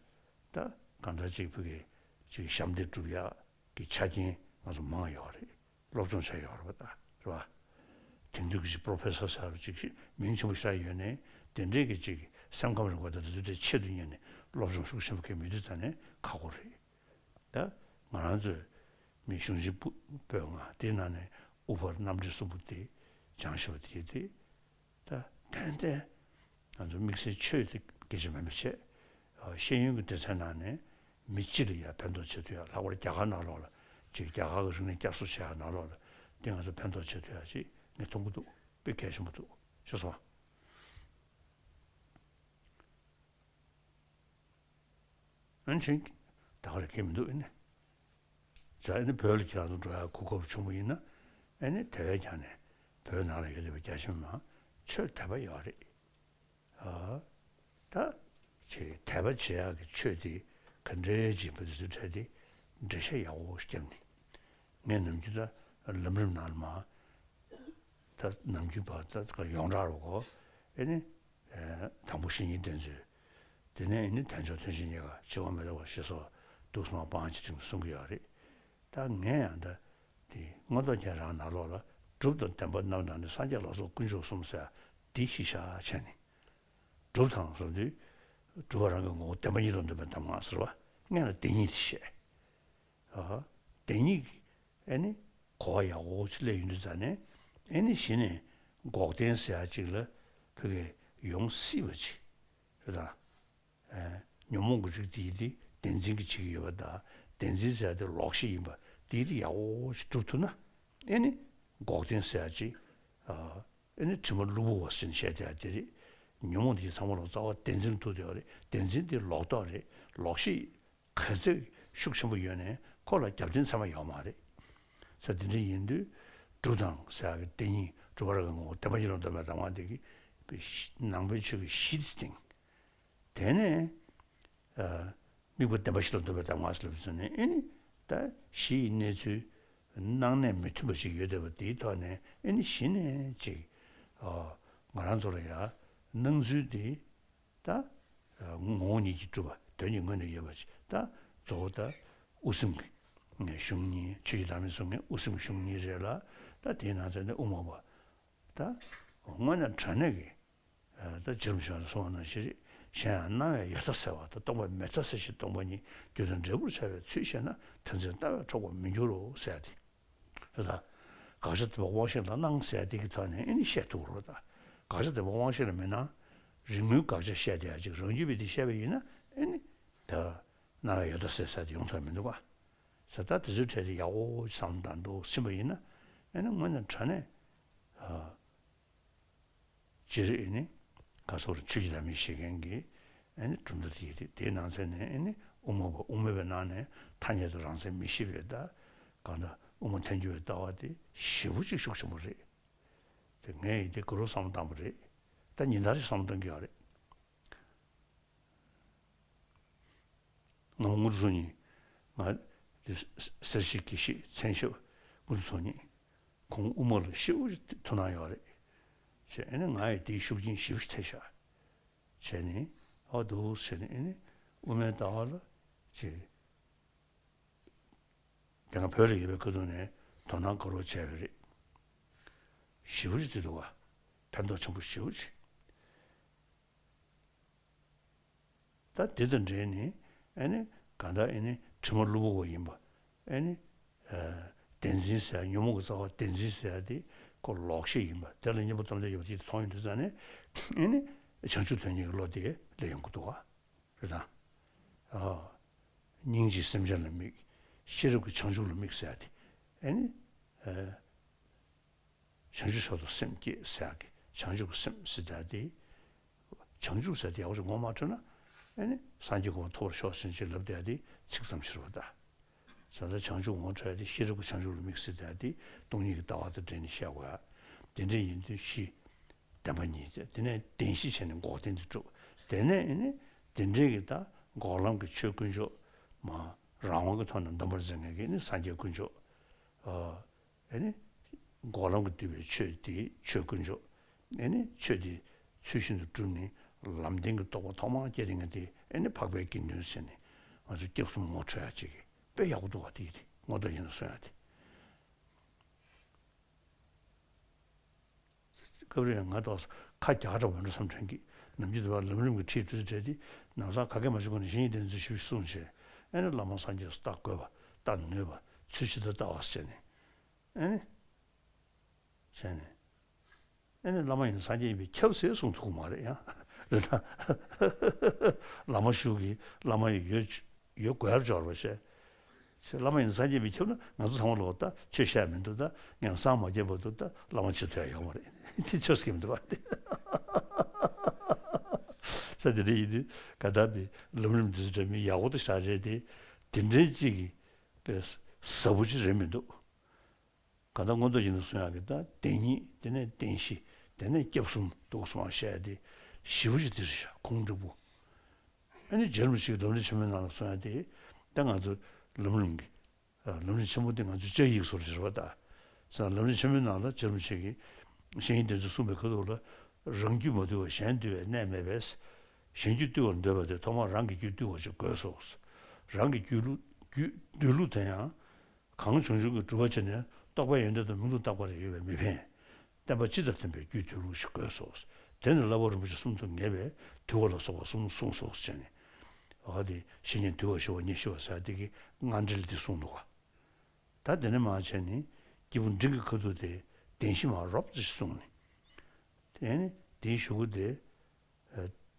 ད་གང་ལྟར་ཅིག་བོད་ཀྱི་ཅིག་ཞབས་འདེགས་སྒྲུབ་ཡག་གི་ཆ་རྐྱེན་ང་ཚོ་མང་ཡོད་རེད། སློབ་སྦྱོང་བྱས་ཡོད་རེད་པ་ད། རེད་པ། དེང་དུས་ཀྱི་ཅིག་པོ་རོ་ཕེ་སར་ཟེར་བ་ཅིག་མིང་ཆེན་པོ་ཞིག་ཡོད་ནའི་དེ་འདྲའི་གི་ཅིག་སེམས་ཁམས་རིག་པ་དང་དེ་ཚོ་དེ་ཆེད་དུ་གཉེར་ནས་སློབ་སྦྱོང་ཤུགས་ཆེན་པོ་གང་མེད་དུས་ད་ནས་ཁག་པོ་རེད། ད་ང་རང་ཚོའི་མི་གཞུང་ཆེན་པོ་བོད་ལྔ་དེའི་ནང་ནས་དབུ་ཕར་རྣམ་འདྲེན་གསུམ་པོ་དེ་སྦྱང་ཤེས་པ་དེ་དེ་ད་ཏན་ཏན་ང་ཚོ་དམིགས་བསལ་ཆོས་དེ་སྐད་ཆ་མེད་མ་བྱས། ཤེས་ཡོན་གྱི་སྡེ་ཚན་ནང་ནས་མི་སྤྱི་ལ་ཡང་ཕན་ཐོགས་བྱེད་ཐུབ་ཡ། ལྷག་པར་རྒྱ་གར་ནང་ལོགས་ལ་ཅིག་རྒྱ་གར་གྱི་རིག་གནས་བསྐྱར་གསོ་བྱེད་ཡ་ནང་ལོགས་ལ་དེ་ང་ཚོ་ཕན་ཐོགས་བྱེད་ཐུབ་ཡ་ཅིག་ངས་མཐོང་གི་འདུག། དཔེ་གལ་ཆེན་པོ་འདུག་ཤེས་སོང་། ཨ་ནི་ཆེན་ད་ག་རེ་གལ་མི་འདུག་ཨེ་ནི། ཛ་ཨེ་ནི་བོད་ལ་ཁྱེད་རང་ཚོ་འགྲོ་ཡ་གོ་སྐབས་བྱུང་བ་ཡིན་ན་ཨེ་ནི་དེ་བས་ཀྱང་ནས་བོད་ནང་ལ་ཡོད་བསྡད་པའི་རྒྱ་ཆེ་མི་མང་ཆོས་དད་པ་ཡོད་རེད། ཨ་ད་ཅེས་དད་པ་བྱེད་ཡག་གི་ཆོས་དེ་ག་འདྲའི་ཅིག་བོད་དུ་འཕྲད་དེ་འགྲེལ་བཤད་ཡག་པོ་བརྒྱབ་ནས་ངས་ནམ་རྒྱུན་ད་ལམ་རིམ་ནང་ལ་མ་ད་ནམ་རྒྱུན་པ་ད་ཡོངས་གྲགས་རུ་གོ་ཨེ་ནི། དང་པོ་བཤེས་གཉེན་བསྟེན་ཚུལ། དེ་ནས་ནི་དལ་འབྱོར་ཐོན་ཕྱིར་རྙེད་དཀའ། འཆི་བ་མི་རྟག་པ་ཞེས་སོགས་ཏོག་ཙམ་སྤང་བྱ་ཅིག་གསུང་གི་ཡོད་རེད། ད་ངས་ཡང་ད་དེ་མངོན་རྟོགས་རྒྱན་རང་ནང་ལོགས་ལ་སྒྲུབ་དང་བདེན་པ་རྣམས་དང་ནི་སངས་རྒྱས་ལ་སོགས་དཀོན་མཆོག་གསུམ་ཟེར་འདི་གཞི་བཞག་བྱས་ནས། སྒྲུབ་དང་ཟེར་དུས་སྒྲུབ་པ་རང་གི་ངོ་བོ་བདེན་པ་གཉིས་ལ་འདོད་པའི་གདམས་ངག་ཟེར་བ་སྔོན་ལ་བདེན་གཉིས་དེ་བཤད། ཨ། བདེན་གཉིས་ཀྱི་ཨེ་ནི་གོ་བ་ཡག་པོ་ཅིག་སླེབས་ཡོང་དུས་ཙ་ནས་ཨེ་ནི་གཞི་ནས་འགོག་བདེན་ཟེར་ཡག་ཅིག་ལ་ཕ་གིར་ཡོང་སྲིད་པ་ཅིག་རེད་ད། ཨེ། ཉོན་མོངས་ཀྱི་རིགས་དེ་ཡིན་ཏེ་བདེན་འཛིན་གྱི་བྱེད་ཀྱི་ཡོད་པ་དང་བདེན་འཛིན་ཟེར་ཡག་དེ་ལོག་ཤེས་ཡིན་པ་དེ་ཡིན་ཏེ་ཡག་པོ་ཅིག་སྒྲུབ་ཐུབ་ན་ཨེ་ནི་འགོག་བདེན་ཟེར་ཡག་ཅིག་ཨ། ཨེ་ནི་དྲི་མ་གློ་བུར་བ་ཟེར་ནས་བཤད་བསྡད་ཡག་དེ་རེད། ཉོན་མོངས་དེ་ཚང་མ་ལ་རྩ་བ་བདེན་འཛིན་ཐུག་བསྡད་པ་རེད། བདེན་འཛིན་དེ་ལོག་རྟོག་རེད། ལོག་ཤེས། ག་ཚད་ཤུགས་ཆེན་པོ་ཡོད་ནའི་ཁོ་ལ་རྒྱབ་རྟེན་ཚད་མ་ཡོད་མ་རེད། ས་དེ་འདྲ་ཡིན་དུས་སྒྲུབ་དང་ཟེར་ཡག་གི་བདེན་གཉིས་སྒྲུབ་པ་རང་གི་ངོ་བོ་བདེན་པ་གཉིས་ལ་འདོད་པའི་གདམས་ངག་དེ་གི་ནང་པའི་ཆོས་ཀྱི་གཞི་དེ་སྟེང་། དེ་ནས་ཨ། དམིགས་པ་བདེན་པ་བཞི་ལ་འདོད་པའི་གདམས་ངག་ཟེར་ལབ་ཙང་ནས་ཨེ་ནི་ད་གཞི་ཡི་གནས་ཚུལ་སྣང་གནས་མི་མཐུན་པ་ཞིག་ཡོད་བསྡད་པ་དེའི་ཐོག་ནས་ཨེ་ནི་གཞི་ནས་ཅིག་ཨ། ང་རང་ཚོ་ལ་ཡ་སྣང་ཚུལ་དེ། ད་ངོ་བོ་ཉིད་ཀྱིས་གྲུབ་པ་དོན་གྱི་ངོས་ནས་ཡོད་པ་ཅིག་ད་གཙོ་བོ་ད་དབུ་སེམས་ཀྱི་གཞུང་གཉིས། ཆོས་ཀྱི་བདག་མེད་གསུང་མཁན་དབུ་སེམས་ཀྱི་གཞུང་གཉིས་རེད་ལ། ད་དེའི་ནང་ཚན་ནས་དབུ་མ་པ་ད་དངོས་གནས་དྲང་གནས་ཀྱི་ད་རྗེ་རིན་པོ་ཆེ་གསུངས་པ་ནང་བཞིན་རེད། གཞན་ཡང་སྣང་བས་ཡོད་མཐའ་གསལ་བ་དང་སྟོང་པས་མེད་མཐའ་གསལ་ཞིང་སྟོང་པ་ཉིད་རྒྱུ་དང་འབྲས་བུར་འཆར་བའི་ཚུལ་ཤེས་ན་མཐར་འཛིན་ལྟ་བས་འཕྲོག་པར་མི་འགྱུར་རོ་ཟེར་ཏེ། རེད་ད། དགག་བྱ་བདེན་པ་དབང་ཤེས་ལ་སྣང་ཟེར་དེ་གི་ཐོག་ནས་ཨེ་ནི་བཤད་ཐུབ་རོགས་ད། དགག་བྱ་བདེན་པ་དབང་ཤེས་ལ་མི་སྣང་། རིག་ངོའི་དགག་བྱ་བཤད་དེ་ཡ་ཅིག་རང་རྒྱུད་པའི་དེ་བཤད་པ་ཡིན་ན་ཨེ་ནི། ད། སྣང་བས་ཡོད་མཐའ་གསལ་ཟེར་དེ་ཡོང་ཐབས་མི་འདུག་ག་ས་ད་དེ་ཚོའི་གྲས་དེ་ཡག་པོ་བསམ་བློ་བཏང་འདུག་ཕྱིན་པ་ཡིན་ན་ཨེ་ནི་དངོས་གནས་དྲང་གནས། ཨ། སྤྱིར་ཨེ་ནི། ག་སོགས་ཆོས་ཀྱི་བདག་མེད་བཞེད་མཁན་གྱི་ཨེ་ནི་གྲུབ་མཐའ་དེ་ཡིན་ཏེ་དེའི་ནང་ཚན་ནས་ཨེ་ནི་དབུ་མ་པ་དབུ་མ་པའི་ནང་ནས་ཐ་སྙད་དུ་རང་མཚན་མི་ཤེས་པའི་ད་གང་ལྟར་དབུ་མ་ཐལ་འགྱུར་བའི་ལྟ་བ་དེ་ཞེ་པོ་ཅིག་ཤུགས་ཆེན་པོ་རེད། དེ་ངས་ཡིན་ཏེ་གུ་རུ་བསམ་བློ་བཏང་པ་རེད། ད་ཉིན་ལྟར་ཞིག་བསམ་བློ་གཏོང་གི་ཡོད་རེད། ང་དངུལ་ཚོ་གཉིས། ང་དེ་གསེར་བཞི་དགེ་བཤེས་མཚན་ཞབས་དངུལ་ཚོ་གཉིས། ཁོང་དབུ་མ་ལ་ཞེ་པོ་ཅིག་ཐུགས་སྣང་ཡོད་རེད། བྱས་ཨེ་ནི་ང་ཡི་དེའི་ཤུགས་རྐྱེན་ཞེ་པོ་ཅིག་ཐེབས་ཤག་བྱས་ནས་ཨ་འདུག་བྱས་ནས་ཨེ་ནི་དབུ་མའི་ལྟ་བ་ལ་ཅིག་དེ་སྔ་བོད་ལ་ཡོད་པའི་སྐབས་དུས་ནས་དོ་སྣང་དགའ་རབ་བྱས་པ་རེད། ཞེ་པོ་ཅིག་དེ་འདུག་ག་ཕན་ཐོགས་ཆེན་པོ་ཞེ་པོ་ཅིག་ད་དེ་དང་འབྲེལ་ནས་ཨེ་ནི་གང་ལྟར་ཨེ་ནི་དྲི་མ་གློ་བུར་བ་ཡིན་པ། ཨེ་ནི། ཨ། བདེན་འཛིན་ཟེར་ཉོན་མོངས་ཀྱི་རྩ་བ་བདེན་འཛིན་ཟེར་དེ་ཁོ་ལོག་ཤེས་ཡིན་པ་དེ་ལ་གཉེན་པོ་སྟོབས་ལྡན་ཡོད་པ་ཅིག་མཐོང་ཡོང་དུས་ཙང་ནས་ཨེ་ནི་བྱང་ཆུབ་དོན་གཉེར་གྱི་བློ་དེ་སླེབས་ཡོང་གི་འདུག་ག་རེད་དང་། ཨ། སྙིང་རྗེས་སེམས་ཅན་ལ་དམིགས། ཤེས་རབ་ཀྱིས་བྱང་ཆུབ་ལ་དམིགས་ཟེར་ཡ་དེ། ཨེ་ནི། ཨ། བྱང་ཆུབ་མཆོག་ཏུ་སེམས་བསྐྱེད་ཟེར་ཡ་གི་བྱང་ཆུབ་ཀྱི་སེམས་ཟེར་ཡ་དེ། བྱང་ཆུབ་ཟེར་ཡ་དེ་ཡག་པོ་ཅིག་ངོ་མ་འཕྲོད་ན། ཨེ་ནི་སངས་རྒྱས་གོ་འཕང་ཐོབ་པར་ཤོག་ཟེར་ཅིག་ལབ་བསྡད་ཡ་དེ་ཚིག་ཙམ་ཞིག་རེད་པ་ད། ས་ད་བྱང་ཆུབ་ངོ་འཕྲོད་དེ་ཤེས་རབ་ཀྱི་བྱང་ཆུབ་ལ་དམིགས་ཟེར་ཏེ་དེ་སྟོང་ཉིད་ཀྱི་ལྟ་བ་དང་འབྲེལ་ནས་བཤད་དགོས་ཡ། དེ་འདྲ་ཡིན་དུས་གཞི་བདེན་པ་གཉིས་བྱས། དེ་ནས་བདེན་བཞི་བྱས་ནས་འགོག་བདེན་དེ་གྲུབ། དེ་ནས་ཨེ་ནི་དེ་འདྲའི་གི་ད་འགོག་ལམ་གྱི་ཆོས་དཀོན་མཆོག་མ་རང་དབང་གི་ཐོག་ནས་སྡོམ་པར་མཛད་མཁན་གྱི་ཨེ་ནི་སངས་རྒྱས་དཀོན་མཆོག་ཨ་ནི་འགོག་ལམ་གྱིས་བསྡུས་པའི་ཆོས་དེ་ཆོས་དཀོན་མཆོག་ཨ་ནི་ཆོས་དེ་ཚུལ་བཞིན་དུ་བསྒྲུབས་ནས་ལམ་བདེན་གྱི་རྟོགས་པ་ཐོག་མར་སྐྱེས་དེ་ངས་དེ་ཨ་ནི་འཕགས་པའི་དགེ་འདུན་ཟེར་ནས་ང་ཚོ་སྐྱབས་གསུམ་ངོ་འཕྲོད་ཡ་ཅིག་གི་དཔེ་ཡག་པོ་འདུག་བ། དེ་ཡིན་དེ་མངོན་རྟོགས་ཡིན་ན་གསུང་ཡ་དེ། སྐབས་རེ་ང་དང་ཁ་རྒྱག་འདྲ་བོ་འདྲ་བསམ་དྲན་གྱི། ནམ་རྒྱུན་དུ་བ་ལམ་རིམ་གྱི་ཁྲིད་དུས་འབྲེལ་ཏེ་ནམ་སང་ག་གེ་མ་བྱུང་གོང་ནས་བཤེས་གཉེན་བསྟེན་ཚུལ་ཞིབ་གསུངས་བྱས། ཨེ་ནི་བླ་མ་སངས་རྒྱས་སུ་བལྟ་དགོས་པ་བལྟ་ནུས་པ་ཚུལ་ཇི་ལྟར་བལྟ་བ་ཟེར་ནས་ཨེ་ནི་བྱས་ནས་ཨེ་ནི་བླ་མ་ཡིན་ན་སངས་རྒྱས་ཡིན་པས་ཁྱབ་ཟེར་གསུང་ཐུབ་ཀྱི་མ་རེད་ཡང་། རེད་ད། བླ་མ་ཞུགས་ཀྱི་བླ་མ་ཡི་ཡོད་ཡོད་དགོས་ཡར་འབྱོར་བ་བྱས། ཚེ་བླ་མ་ཡིན་ན་སངས་རྒྱས་པས་ཁྱབ་ན་ང་ཚོ་ཚང་མ་ལོག་ད་ཆོས་བཤད་མི་འདུག་ད་ངན་སང་མ་རྒྱས་པ་འདུག་ད་བླ་མ་ཆེ་ཐོས་ཡ་ཡོང་བ་རེད། དེ་ཆོས་སྐྱེ་མི་འདུག་བ་དེ། ས་དེ་འདྲ་ཡིན་དུས་ག་ད་པའི་ལམ་རིམ་འདི་ཚོ་འདྲ་མི་ཡག་པོ་དེ་ཞག་རེད་དེ། དེ་འདྲའི་གཅིག་གི་པའི་ཟབ་པོ་ཅིག་རེད་མི་འདུག་ག་ད་མངོན་རྟོགས་ཡིན་ན་གསུང་ཡག་གི་ད་བདེན་གཉིས་དེ་ནས་བདེན་བཞི་དེ་ནས་སྐྱབས་གསུམ་འདུག་གསུང་བ་བཤད་དེ་ཞིབ་པོ་ཅིག་དེ་རེད་ཤག་ཁུངས་འགྲིག་པོ། ཨ་ནི་རྗེ་རིན་པོ་ཆེ་གི་ལམ་རིམ་ཆེན་མོའི་ནང་ལ་གསུང་ཡ་དེ། ད་ང་ཚོ་ལམ་རིམ་གྱི་ལམ་རིམ་ཆེན་མོ་དེ་ང་ཚོའི་བཅའ་ཡིག་སོར་བཞིར་བ་ད། ས་ལམ་རིམ་ཆེན་མོའི་ནང་ལ་རྗེ་རིན་པོ་ཆེ་གིས་བཤེས་གཉེན་དེ་ཚོས་གསུངས་པའི་ཁ་ཐུག་ལ། རང་རྒྱུད་མ་དུལ་བར་གཞན་དུལ་བའི་གནས་མེད་པས། གཞན་རྒྱུད་དུལ་བར་འདོད་པ་དེ་ཐོག་མར་རང་གི་རྒྱུད་དུལ་བ་ཅིག་དགོས་སོ། རང་གི་རྒྱུད་ལུགས་རྒྱུད་འདུལ་ལུགས་དེ་ཡང་། གང་བྱུང་བྱུང་གིས་སྒྲུབ་པར་བྱས་ནས་རྟོགས་པའི་ཡོན་ཏན་དང་མི་སྡུག་བརྟག་པར་ཡོད་པས་མི་ཕན། བསྟན་པ་སྤྱི་དང་མཐུན་པའི་རྒྱུད་དུལ་ལུགས་ཤིག་དགོས་སོ། དེ་ནི་བསླབ་པ་རིན་པོ་ཆེ་གསུམ་དུ་ངེས་པས་དུལ་བ་ལ་སོགས་པ་གསུམ་གསུངས་སོ་ཞེས་ནས། འོ་དེ་བཤེས་གཉེན་དུལ་བ་ཞི་བ་ཉེར་ཞི་བ་ཟེར་དེ་གི་སྔ་འགྲེལ་འདི་གསུངས་འདུག་ག་ད་དེ་ནས་མར་བྱས་ནས་སྐྱེས་བུ་འབྲིང་གི་ཁ་ཐུག་དེ་བདེན་བཞི་མར་རོབ་ཙམ་གསུངས་ནས། དེ་ནི་དེའི་གཞུག་གུ་དེ།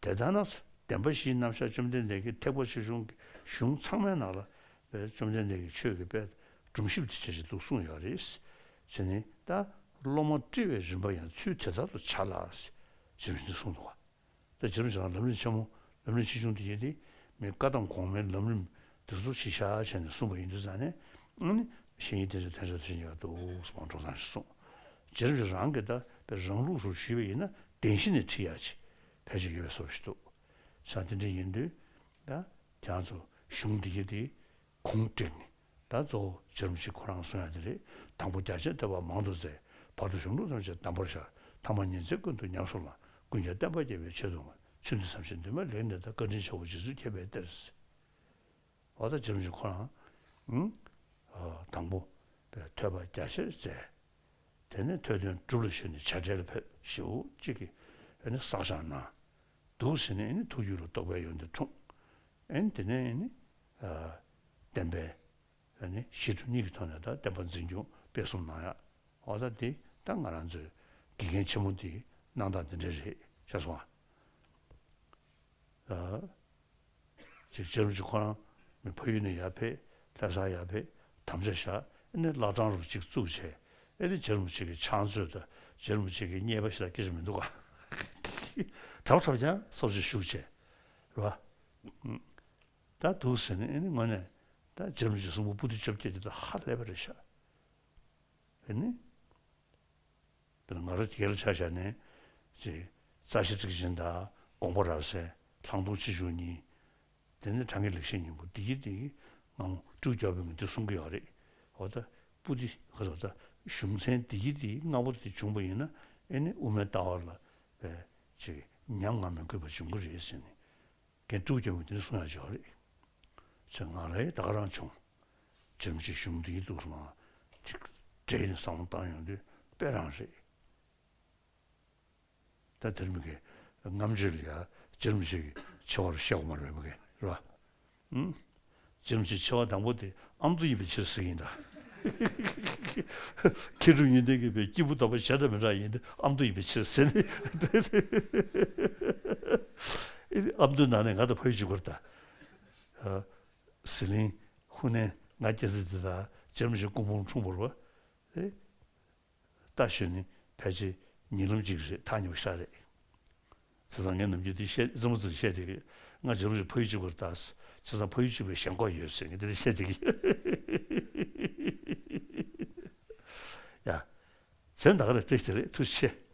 དེ་ལྟར་ན་བདེན་པ་བཞིའི་རྣམ་གཞག་བཅོམ་ལྡན་འདས་ཀྱི་ཐེག་པ་ཆེ་ཆུང་གི་གཞུང་ཚང་མའི་ནང་ལ་བཅོམ་ལྡན་འདས་ཀྱིས་ཆོས་ཀྱི་དཔལ་སྒྲོམ་གཞི་དེ་བྱས་ཅིག་འདུག་གསུངས་ཡོད་རེད། བྱས་ནས་ད་སློབ་མ་དཀྲི་བའི་རིམ་པ་ཡང་ཚུལ་དེ་ལྟར་དུ་བྱ་ལ། ཞེས་གསུངས་འདུག་ག་ད་རྗེ་རིན་པོ་ཆེ་རང་ལམ་རིམ་ཆེན་མོ་ལམ་རིམ་ཆེ་ཆུང་དེ་ཡིན་ཏེ། མི་བཀའ་གདམས་གོང་མའི་ལམ་རིམ་དེ་ཚོ་གཞི་བཞག་བྱས་ནས་གསུངས་པ་ཡིན་དུས་ཙང་ནས། ཨ་ནི་བཤེས་གཉེན་དེ་ཚོས་དེ་འདྲ་དེ་བཞིན་ཡོད་འདུག་གསུངས་པ་འགྲོ་སྟངས་ཤིག་གསུངས། རྗེ་རིན་པོ་ཆེ་རང་གིས་ད་དཔེ་རང་ལུགས་སུ་ཞུས་པ་ཡིན་ན་བདེན་བཞི་ནས་ཁྲིད་ཡག་ཅིག་ཕལ་ཆེར་ཡོད་པའི་བཟོ་ཞིག་འདུག་ས་དེ་འདྲ་ཡིན་དུས་ད་ཁྱེད་ཚོ་གཞུང་འདི་གི་དེ་གུང་བསྒྲིགས་ནས། ད་གཙོ་བོ་རྗེ་རིན་པོ་ཆེ་ཁོ་རང་གསུང་ཡ་དེ་རེད། དང་པོ་རྒྱ་ཆེར་བསྟོད་པ་མང་དུ་མཛད། བར་དུ་གཞུང་ལུགས་ཐམས་ཅད་གདམས་པར་ཤར། ཐ་མ་ཉིན་མཚན་ཀུན་ཏུ་ཉམས་སུ་བླངས། ཀུན་ཀྱང་བསྟན་པ་རྒྱས་པའི་ཆེད་དུ་བསྔགས། ཚུལ་འདི་ཙམ་ཞིག་འདུན་མ་ལེགས་གནས་དང་། བཀའ་དྲིན་ཆེ་བོ་རྗེ་བཙུན་མཁྱེན་པའི་གཏེར། འོ་ད་རྗེ་རིན་པོ་ཆེ་ཁོ་རང་། ཨུམ། དང་པོ་ཐོས་པ་རྒྱ་ཆེར་མཛད། དེ་ནས་ཐོས་དོན་སྒྲུབ་ལ་ཞུགས་ནས་བྱ་བྲལ་ལ་ཕེབས། ཞེ་པོ་ཅིག་གིས་ཨ་ནི་བསགས་སྦྱང་གནང་། འདུག་ཟེར་ནས་ཨ་ནི་ཐུགས་རྒྱུད་ལ་རྟོགས་པའི་ཡོན་ཏན་འཁྲུངས། ཨ་ནི་དེ་ནས་ཨ་ནི་བསྟན་པའི་ཨ་ནི་གཞི་གྲུབ་གཉིས་ཀྱི་ཐོག་ནས་ད་བསྟན་པ་འཛིན་སྐྱོང་སྤེལ་གསུམ་གནང་ཡག་འོ་ད་དེ་ད་ང་རང་ཚོའི་དགེ་རྒན་ཆེན་མོ་དེའི་གནང་སྟངས་དེ་འདྲ་རེད་ཤག་སོང་ཨ། ཅིག་རྗེ་རིན་པོ་ཆེ་ཁོ་རང་མི་ཕ་ཡུལ་ནས་ཡར་ཕེབས། ལྷ་སར་ཡར་ཕེབས། དམ་བཅའ་བཞག་ཨ་ནི་བླ་བྲང་རུ་གཅིག་བཙུགས་བྱས། ཨ་ནི་རྗེ་རིན་པོ་ཆེ་གི་ཕྱག་མཛོད་དང་རྗེ་རིན་པོ་ཆེ་གི་མཉེས་པ་ཞིག་ལ་སྐད་ཆ་མི་འདུག་ག་གྲབས་གྲབས་ཀྱང་སོར་ཆུད་ཞུགས་བྱས། རེད་བ། ད་འདུག་ཟེར་ནས་ཨ་ནི་དངོས་གནས་ད་རྗེ་རིན་པོ་ཆེ་གསུང་པོ་པོ་ཏི་བཅོ་བརྒྱད་དེ་ད་ཧ་ལས་པ་རེད་ཤག་ཨ་ནི། དཔེར་ན་ང་རང་སྒེར་ལ་ཆ་བཞག་ནས་ཅིག་རྩ་ཤེ་ཊཱིཀ་ཆེན་དང་དགོངས་པ་རབ་གསལ། ལྷག་མཐོང་ཆེ་ཆུང་གཉིས། དེ་ནས་དྲང་ངེས་ལེགས་བཤད་སྙིང་པོ་འདི་གི་འདི་གི་སྔ་མོ་སྤྲེའུ་སྐྱབས་པས་འདི་གསུང་གི་ཡོད་རེད། འོ་ད་པོ་ཏི་ག་ཚོད་ད་གཞུང་ཚན་འདི་གི་འདི་ལྔ་པོ་དེ་བྱུང་པ་ཡིན་ན་ཨེ་ནི་དབུ་མའི་ལྟ་བ་ལ་བས་ཅིག་ཉམས་ང་མི་དགོས་པ་འབྱུང་གི་རེད་ཟེར་ནས། རྒན་སྤྲེའུ་སྐྱབས་པས་དེ་འདྲ་གསུང་ཡག་ཅིག་ཡོད་རེད། ཚེ་ང་ལ་ཡི་ད་ག་རང་བྱུང་། རྗེ་རིན་པོ་ཆེ་གཞུང་འདི་ཡིན་འདུག་སོང་ང་ཅིག་འདྲེས་ནས་བསམ་བློ་བཏང་ཡོང་དུས་དཔེ་རང་རེད། ད་དེར་མི་དགེ་ལྔ་མཆོད་ལ་ཡ་རྗེ་རིན་པོ་ཆེ་གི་ཆེ་བ་རུ་བཤད་དགོས་མ་རེད་པས་མི་དགེ་རེད་བ། ཨུམ། རྗེ་རིན་པོ་ཆེ་ཆེ་བ་དང་པོ་དེ་ཨ་མདོ་ཡིན་པའི་ཕྱིར་ཟེར་གྱི་ཡིན་ད། མཁས་གྲུབ་གཉིས་ལྡན་གྱིས་པའི་སྐྱེས་བུ་དམ་པ་གཞན་དང་མི་འདྲ་ཡིན་ཏེ་ཨ་མདོ་ཡིན་པའི་ཕྱིར་ཟེར་ནས། ཨ་མདོའི་ནང་ནས་ང་དང་ཕ་ཡུལ་གཅིག་པ་རེད་ད། ཟི་ལིང་ཧུ་ནན་ང་སྐྱེ་ས་དེ་དང་རྗེ་རིན་པོ་ཆེ་སྐུ་ཕུང་འཁྲུངས་པ་རེད་བ། རྟ་ཞོན་ནི་ཕལ་ཆེར་ཉིན་ལམ་གཅིག་རེད། ཐག་ཉེ་པོ་ཞེ་དྲག་རེད། བྱས་ཙང་ངས་ནམ་རྒྱུན་དེ་བཤད་རྩེད་མོ་རྩེ་བཤད་བསྡད་ཀྱི་ཡོད། ང་རྗེ་རིན་པོ་ཆེ་ཕ་ཡུལ་གཅིག་པ་རེད་ད། བྱས་ཙང་ཕ་ཡུལ་གཅིག་པའི་ཞེན་ཁོག་ཡོད་ཟེར་ངས་དེ་འདྲ་བཤད་བསྡད་ཀྱི་ཡོད། ཡ། གཞན་ད་ག་རེ་བཀྲ་ཤིས་བདེ་ལེགས། ཐུགས་རྗེ་ཆེ།